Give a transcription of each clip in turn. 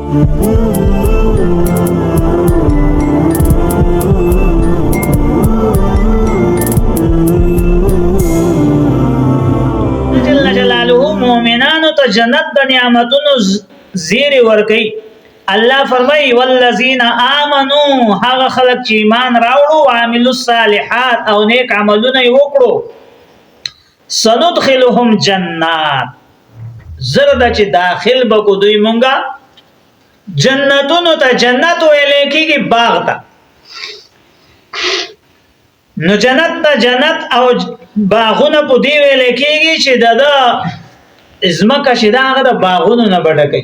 جل جلاله مؤمنانو ته جنت د نعمتونو زیری ورکي. الله فرمای، والذین آمنو، هغه خلک چې ایمان راوړو، عاملوا الصالحات، او نیک عملونه یې وکړو، سندخلهم جنات، زرد چې داخل بکو دوی مونږه جنتونو ته. جنت ویل کېږي باغ ته. نو جنت ته جنت او باغونه په دی ویل کېږي چې د ازمکه چې دا هغه د باغونو نه بډکې.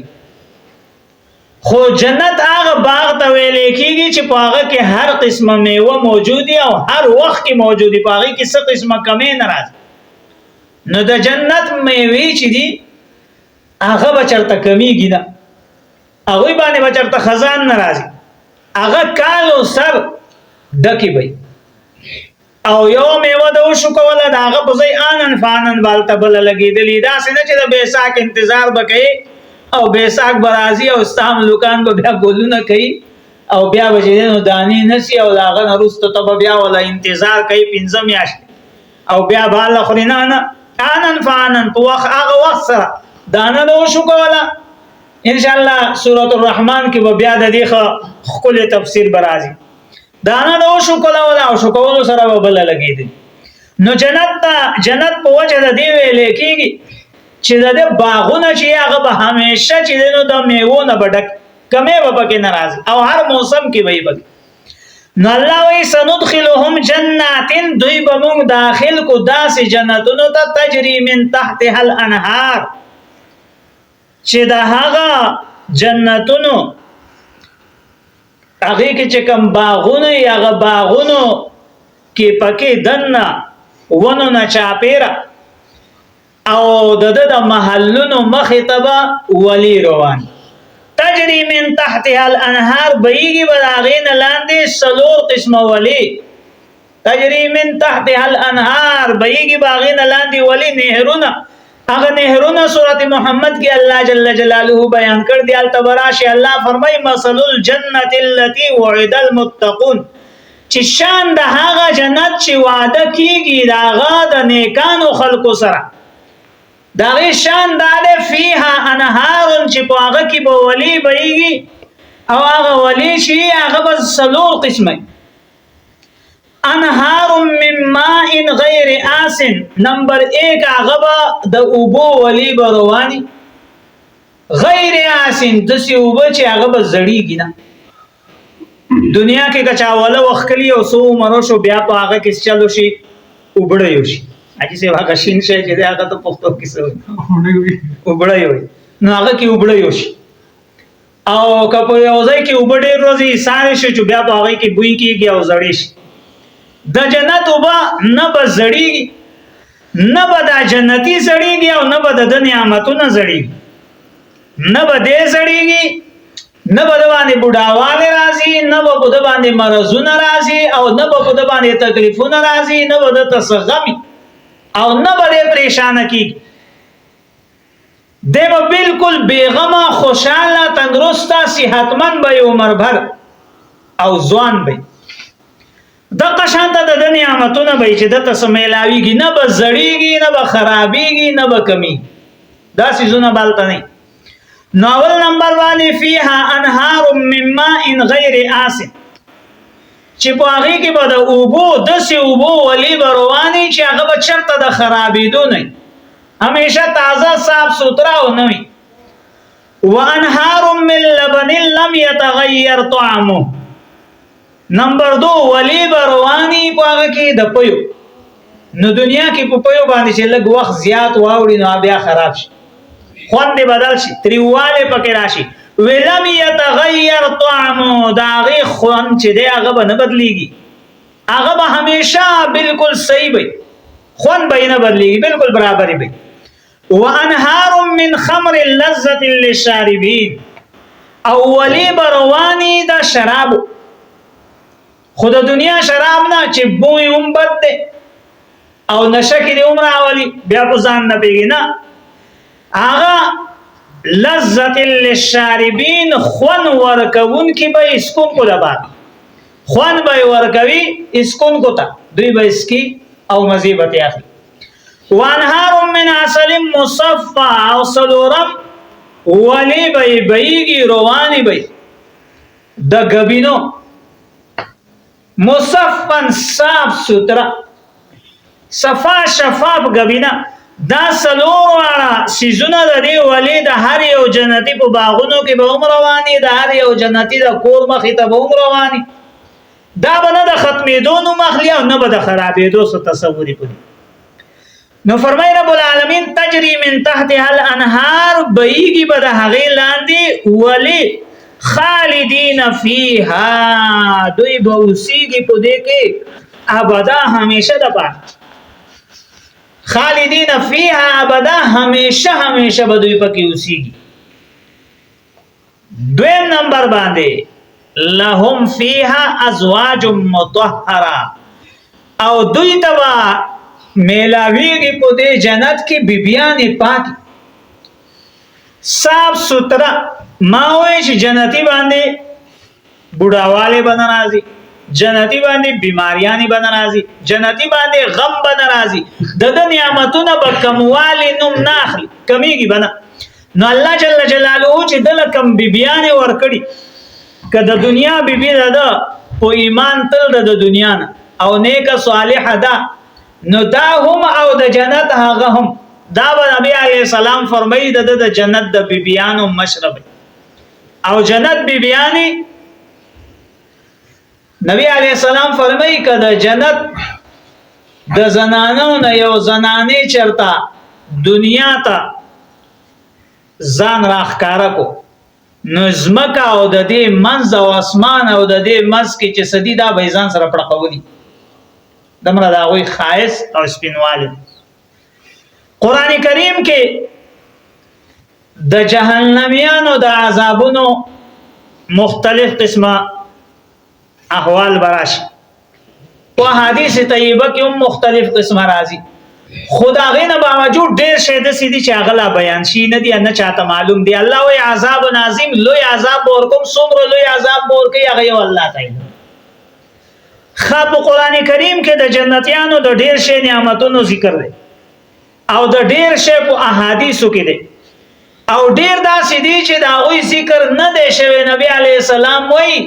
خو جنت هغه باغ ته ویل کېږي چې په هغه کې هر قسمه میوه موجودي او هر وخت کې موجودي، په هغه کې څه قسمه کمی نه راځي. نو د جنت میوې چې دي، هغه به چرته کمیږي نه، هغوی باندې به چرته خزان نه راځي، هغه کال او سر ډکې وي. او یو میوه د وشو کوله، د هغه په ځای آنن فانن بالته بله لګېدلې. داسې نه چې د بیساک انتظار به کوي او بیساک به راځي او ستا ملوکان به بیا ګلونه کوي او بیا به چې نو دانې نسی او د هغه نه وروسته ته به بیا وله انتظار کوي 5 میاشتې او بیا به هله خوري. نه نه، آنن فانن په وخت هغه وخت سره دانه د وشو کوله. ان شاء الله سورة الرحمن کې به بیا د دې ښکلی تفسیر به راځي. دانه د وشو کوله او شکولو سره به بله لګېدلې. نو جنت ته جنت په وجه د دې ویل کېږي چې د دې باغونه چې هغه به همیشه چې نو د میوو نه به ډک، کمی به پکې نه راځي او هر موسم کې به یې پکې. نو الله وایي، سندخلهم جنات، دوی به موږ داخل کو داسې جنتونو ته، تجری من تحتها الانهار، چې د هغه جنتونو هغې کې چې کوم باغونه یې، هغه باغونو کې پکې دننه ونو نه چاپېره او د ده د محلونو مخې ته به ولی روان. تجری من تحتها الانهار، بهیږي به د هغې نه لاندې څلور قسمه ولی. تجری من تحتها الانهار، بهیږي به هغې نه لاندې ولی، نهرونه. هغه نهرونه سورت محمد کې الله جل جلاله بیان کړ دی، هلته به راشي. الله فرمایي، مثل الجنة التي وعد المتقون، چې شان د هغه جنت چې وعده کیږي د هغه د نیکانو خلکو سره، د هغې شان دا دی، فیها انهار، چې په هغه کې به ولي بهیږي او هغه ولي چې هغه به څلور قسمه. انهار من ماء غیر آسن، نمبر 1، هغه به د اوبو ولي به رواني، غیر آسن، داسې اوبه چې هغه به زړیږي نه. دنیا کې که چا وله وښکلي او څو عمر وشو، بیا په هغه کې چلو شي، اوبړی وشي. حاجي صاحب، هغه شین شی چې دی، هغه ته پښتو کې څه وایي؟ اوبړی وایي. نو هغه کې اوبړی وشي او که په یو ځای کې اوبه ډېر ورځې ایسارې شي، چې بیا په هغې کې بوی کېږي او زړې شي. د جنت اوبه نه به زړېږي، نه به دا جنتي زړېږي او نه به د ده نعمتونه زړېږي، نه به دی زړېږي، نه به د باندې بوډاوالی راځي، نه به په ده باندې مرضونه راځي او نه به په ده باندې تکلیفونه راځي، نه به ده ته څه غم او نه به دی پریشانه کېږي. دی به بالکل بېغمه، خوشحاله، تندرسته، صحتمند به عمر بھر او ځوان به. دغه شان ته د ده نعمتونه به چې ده ته څه میلاویږي، نه به زړیږي، نه به خرابیږي، نه به کمیږي. دا څیزونه به هلته نه. نو اول نمبر باندې فیها انهار من ماء غیر آسن، چې په هغې کې به د اوبو داسې اوبو ولي به رواني چې هغه به چېرته د خرابېدو نه، همیشه تازه، صاف سوتره او نه وي. وانهار من لبن لم يتغير طعمه، نمبر 2، ولی به رواني په هغه کې د پیو. نو دنیا کې په پیو باندې چې لږ وخت زیات واوړي، نو بیا خراب شي، خوند یې بدل شي، تریوالی پکې راشي. ولم يتغير طعمه، د هغې خوند چې دی، هغه به نه بدلیږي، هغه به همیشه بالکل صحیح وي، خوند به یې نه بدلیږي، بالکل برابرې وي. وانهار من خمر لذة للشاربین، او ولی به رواني د شرابو، خو د دنیا شراب نه چې بوی هم بد دی او نشه کې دې هم راولي، بیا په ځان نه پوهېږي. نه، هغه لذت للشاربین، خون ورکون کی به اسکون کو دبا خون به ورکوي اسکون کو تا، دوی به اسکی او مزي به اخلي. وانهار من عسل مصفى، او سلورم ولی به بهیږي، رواني به د غبینو، مصفن صاف سترا، صفا شفاف غبینا. دا سلور واړه سیزونه د دې ولی د هر یو جنتی په باغونو کې به هم رواني، د هر یو جنتی د کور مخې ته به هم رواني. دا به نه د ختمېدو نوم اخلي او نه به د خرابېدو څه تصور یې پدې. نو فرمای رب العالمین تجری من تحتها الانهار، بهیږي به د هغې لاندې ولی، خالدین فیها، دوی به اوسیږي په دې کې ابدا، همیشه د پاره. خالدین فیها ابدا، همیشه همیشه به دوی پکې اوسیږي. دویم نمبر باندې لهم فیها ازواج مطهره، او دوی ته به میلاویږي په دې جنت کې بیبیانې پاکې صاف ستره. ما وایي چې جنتی باندې بوډاوالی به نه راځي، جنتی باندې بیماریانې به نه راځي، جنتی باندې غم به نه راځي، د ده نعمتونه به کموالی نوم نه اخلي، کمیږي به نه. نو الله جل جلاله چې دله کم بیبیانې ورکړي، که د دنیا بیبي ده، ده په ایمان تل ده د دنیا نه او نیکه صالحه ده، نو دا هم او د جنت هغه هم. دا به نبی علیه السلام فرمایي د ده د جنت د بیبیانو مشره او جنت بیبیانی. نبی علیه السلام فرمایي که د جنت د زنانو نه یو زنانې چرته دنیا ته ځان راښکاره کو، نو ځمکه او د دې منځ او اسمان او د دې منځ کې چې څه دي دا به یې ځان سره پړقولي، دومره د هغوی ښایست او سپینوالی. قرآن کریم کې د جهنميانو د عذابونو مختلف قسمه احوال براشي، په حدیث طیبه کې هم مختلف قسمه راځي، خو د هغې نه باوجود ډېر شی داسې دي چې هغه لا بیان شي نه دي، نه چاته معلوم دي. الله وایي عذاب عظیم، لوی عذاب به ورکوم، څومره لوی عذاب به ورکوي هغه یو الله ته. ښه، په قرآن کریم کې د جنتیانو د ډېر شی نعمتونو ذکر دی او د ډېر شی په احادیثو کې دی، او ډېر داسې دي چې د هغوی ذکر نه دی شوی. نبی علیه السلام وایي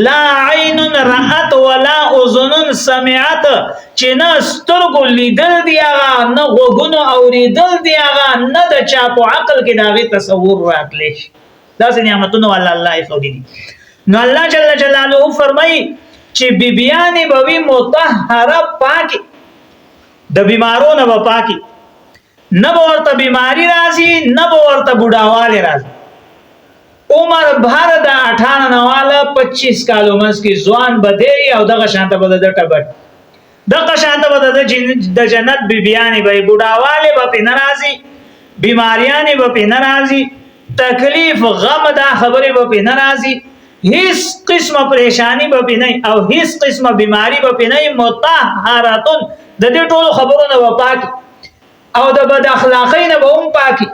لا عین رأت ولا اذن سمعت، چې نه سترګو لیدل دي هغه، نه غوږونو اورېدل دي هغه، نه د چا په عقل کې د هغې تصور راتلی شي. داسې نعمتونه والله الله ایښودي دي. نو الله جل جلاله فرمایي چې بیبیانې به وي مطهره، پاکې، د بیمارو نه به پاکې، نه به ورته بیماری راځي، نه به ورته بوډاوالی راځي. عمر بھر د 18 نه والا 25 کالو منځ کې ځوان به دی او دغه شانته به د ټبر، دغه شانته به د جنت بیبیانې به، بوډاوالی به پې نه راځي، بیماریانې به پې نه راځي، تکلیف غم دا خبرې به پې نه راځي، هیڅ قسمه پریشانی به پې نه او هیڅ قسمه بیماری به پې نه. مطهرتون، د دې ټولو خبرو نه به پاکي او د بد اخلاقۍ نه به هم پاکي.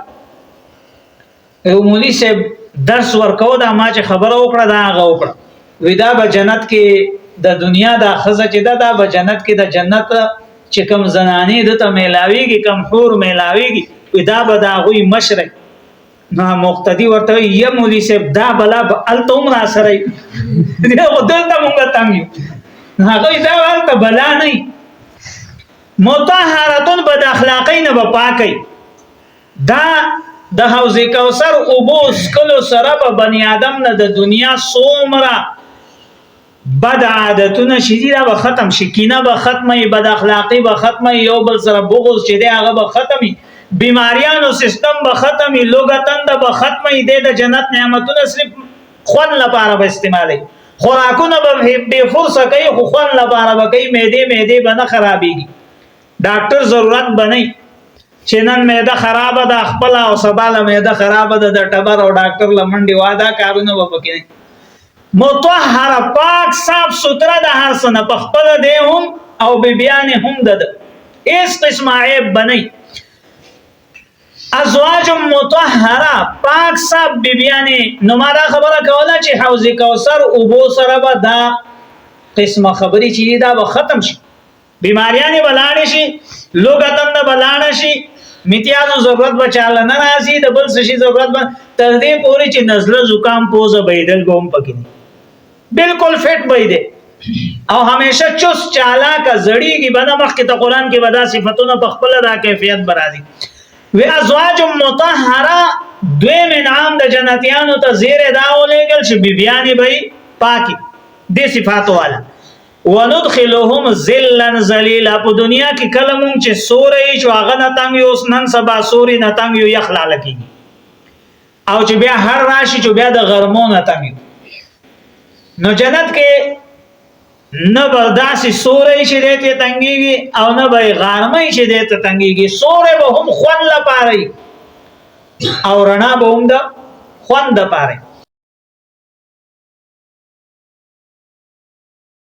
یو مولوي صاحب درس ورکو، دا ما چې خبره وکړه دا هغه وکړه، وی دا به جنت کې د دنیا دا ښځه چې ده، دا به جنت کې د جنت چې کوم زنانې ده ته میلاویږي، کوم حور میلاویږي، وی دا به د هغوی مشره. نو مقتدي ورته وایي یا مولوي صاحب دا بلا به هلته هم راسره وي، دی خو دلته مونږ تنګ یو. نو هغه وایي دا به هلته بلا نه وي. مطهرتون، بد اخلاقۍ نه به پاکوي. دا د حوض کوثر اوبو څښلو سره به بني آدم نه د دنیا څومره بد عادتونه چې دي دا به ختم شي، کینه به ختمه وي، بد اخلاقي به ختمه وي، یو بل سره بغض چې دی هغه به ختم وي، بیماریانو سیستم به ختم وي، لوږه تنده به ختمه وي. دی د جنت نعمتونه صرف خوند لپاره به استعمالوي، خوراکونه به بې فرصه کوي خو خوند لپاره به کوي، معدې معدې به نه خرابېږي، ډاکټر ضرورت به نه چې نن معده خرابه ده خپله او سبا له معده خرابه ده د ټبر او ډاکټر له منډې وا، دا کارونه به پکې نه. مطهره، پاک صاف ستره د هر څه نه، په خپله دی هم او بیبیانې هم د ده، هېڅ قسمه عیب به نه. ازواج مطهره، پاک صاحب بیبیانې. نو ما دا خبره کوله چې حوض کوثر اوبو سره به دا قسمه خبرې چې دا به ختم شي، بیماریانې به لاړې شي، لوږه تنده به لاړه شي، میتیازو ضرورت به چاله نه راځي، د بل څه شي ضرورت به تر دې پورې چې نزله، زکام، پوزه بهېدل به هم پکې نه، بالکل فټ به دی او همیشه چست، چالاکه، زړیږي به نه. مخکې ته قرآن کې به دا صفتونه په خپله دا کیفیت به راځي. وی ازواج مطهره. دویم انعام د جنتیانو ته زیری دا ولېږل چې بیبیانې به پاکي دې صفاتو والا. وندخلهم ذلا ذلیلا. په دنیا کې کله مونږ چې سورې چې هغه نه تنګ یو، نن سبا سورې نه تنګ یو، یخ لاله کېږي، او چې بیا هر راشي چې بیا د غرمو نه تنګ یو. نو جنت کې نه به داسې سوری چې دی ته تنګېږي او نه به یې غرمۍ چې دی ته تنګېږي. سوری به هم خوند لپاره او رڼا به هم د خوند لپاره.